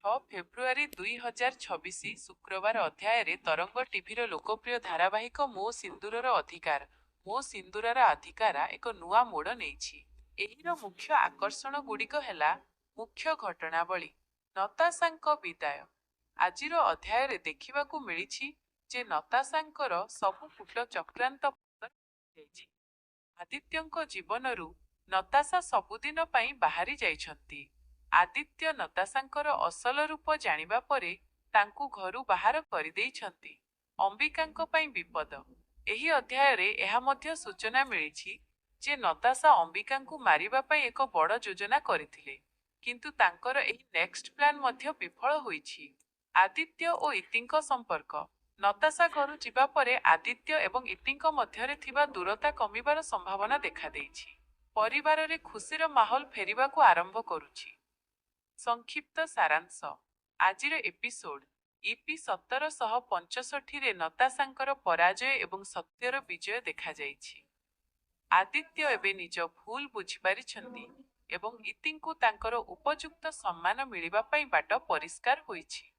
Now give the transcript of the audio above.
6 ଫେବୃଆରୀ 2026 ଶୁକ୍ରବାର ଅଧ୍ୟାୟରେ ତରଙ୍ଗ ଟିଭିର ଲୋକପ୍ରିୟ ଧାରାବାହିକ ମୋ ସିନ୍ଦୁରର ଅଧିକାର, ମୋ ସିନ୍ଦୁରର ଅଧିକାରା ଏକ ନୂଆ ମୋଡ଼ ନେଇଛି। ଏହିର ମୁଖ୍ୟ ଆକର୍ଷଣଗୁଡ଼ିକ ହେଲା ମୁଖ୍ୟ ଘଟଣାବଳୀ। ନତାଶାଙ୍କ ବିଦାୟ। ଆଜିର ଅଧ୍ୟାୟରେ ଦେଖିବାକୁ ମିଳିଛି ଯେ ନତାଶାଙ୍କର ସବୁ କୂଟ ଚକ୍ରାନ୍ତ ପନ୍ଦର ଯାଇଛି। ଆଦିତ୍ୟଙ୍କ ଜୀବନରୁ ନତାଶା ସବୁଦିନ ପାଇଁ ବାହାରି ଯାଇଛନ୍ତି। ଆଦିତ୍ୟ ନତାଶାଙ୍କର ଅସଲ ରୂପ ଜାଣିବା ପରେ ତାଙ୍କୁ ଘରୁ ବାହାର କରିଦେଇଛନ୍ତି। ଅମ୍ବିକାଙ୍କ ପାଇଁ ବିପଦ। ଏହି ଅଧ୍ୟାୟରେ ଏହା ମଧ୍ୟ ସୂଚନା ମିଳିଛି ଯେ ନତାଶା ଅମ୍ବିକାଙ୍କୁ ମାରିବା ପାଇଁ ଏକ ବଡ଼ ଯୋଜନା କରିଥିଲେ, କିନ୍ତୁ ତାଙ୍କର ଏହି ନେକ୍ସଟ ପ୍ଲାନ୍ ମଧ୍ୟ ବିଫଳ ହୋଇଛି। ଆଦିତ୍ୟ ଓ ଇତିଙ୍କ ସମ୍ପର୍କ। ନତାଶା ଘରୁ ଯିବା ପରେ ଆଦିତ୍ୟ ଏବଂ ଇତିଙ୍କ ମଧ୍ୟରେ ଥିବା ଦୂରତା କମିବାର ସମ୍ଭାବନା ଦେଖାଦେଇଛି। ପରିବାରରେ ଖୁସିର ମାହୋଲ ଫେରିବାକୁ ଆରମ୍ଭ କରୁଛି। ସଂକ୍ଷିପ୍ତ ସାରାଂଶ। ଆଜିର ଏପିସୋଡ୍ ଇପି 1765ରେ ନତାଶାଙ୍କର ପରାଜୟ ଏବଂ ସତ୍ୟର ବିଜୟ ଦେଖାଯାଇଛି। ଆଦିତ୍ୟ ଏବେ ନିଜ ଭୁଲ ବୁଝିପାରିଛନ୍ତି ଏବଂ ଇତିଙ୍କୁ ତାଙ୍କର ଉପଯୁକ୍ତ ସମ୍ମାନ ମିଳିବା ପାଇଁ ବାଟ ପରିଷ୍କାର ହୋଇଛି।